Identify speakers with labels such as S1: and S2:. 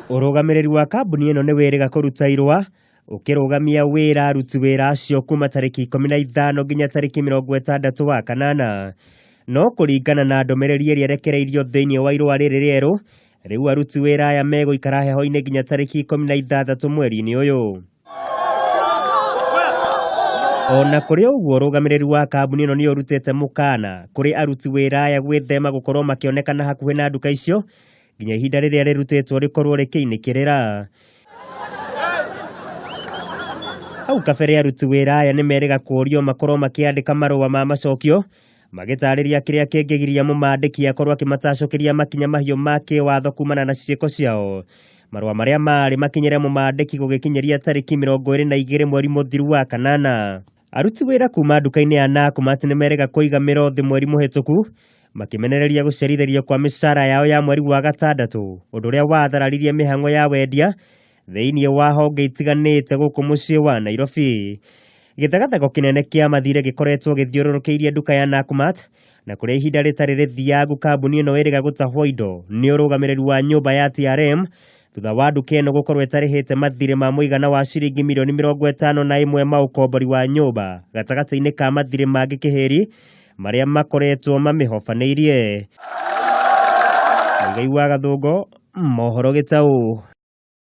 S1: Ũrũgamĩrĩri wa kambuni ĩno nĩ wĩrĩga kũruta irũa ũkĩrũgamia wĩra aruti wĩra acio kuma tarĩki 15 nginya tarĩki 60 wa kanana. No kũringana na ndũmĩrĩri ĩrĩa ĩrekereirio thĩinĩ wa irũa rĩrĩ rĩerũ, rĩu aruti wĩra aya megũikara heho-inĩ nginya tarĩki 16 mweri-inĩ ũyũ. Ona kũrĩ ũguo ũrũgamĩrĩri wa kambuni ĩno nĩ ũrutĩte mũkana kũrĩ aruti wĩra aya gwĩthema gũkorwo makĩonekana hakuhĩ na nduka icio nginya ihinda rĩrĩa rĩrutĩtwo rĩkorwo rĩkĩinĩkĩrĩra. Hau kabere aruti wĩra aya nĩ merĩga kũũrio makorwo makĩandĩka marũa ma macokio magĩtarĩria kĩrĩa kĩngĩgiria mũmandĩki akorwo akĩmatacũkĩria makinya mahiũ ma kĩwatho kumana na ciĩko ciao. Marũa marĩa marĩ makinyĩre mũmandĩki gũgĩkinyĩria tarĩki 22 mweri mũthiru wa kanana. Aruti wĩra kuma nduka-inĩ ya Nakumatt nĩ merĩga kũiga mĩro thĩ mweri mũhĩtũku makĩmenereria gũcerithĩrio kwa mĩcara yao ya mweri wa gatandatũ, ũndũ ũrĩa wathararirie mĩhang'o ya wendia thĩinĩ wa honge itiganĩte gũkũ mũciĩ wa Nairobi. Gĩthagathego kĩnene kĩa mathirĩ gĩkoretwo gĩthiũrũrũkĩirie nduka ya Nakumatt na kũrĩa ihinda rĩtarĩ rĩthiangu kambuni ĩno ĩrĩga gũtahwo indo nĩ ũrũgamĩrĩri wa nyũmba ya TRM thutha wa nduka ĩno gũkorwo ĩtarĩhĩte mathirĩ ma mũigana wa ciringi mirioni 51 ma ũkombori wa nyũmba gatagatĩ-inĩ ka mathirĩ mangĩ kĩhĩri marĩa makoretwo mamĩhobanĩirie. Mũigai wa Gathũngũ, mohoro Gĩtaũ.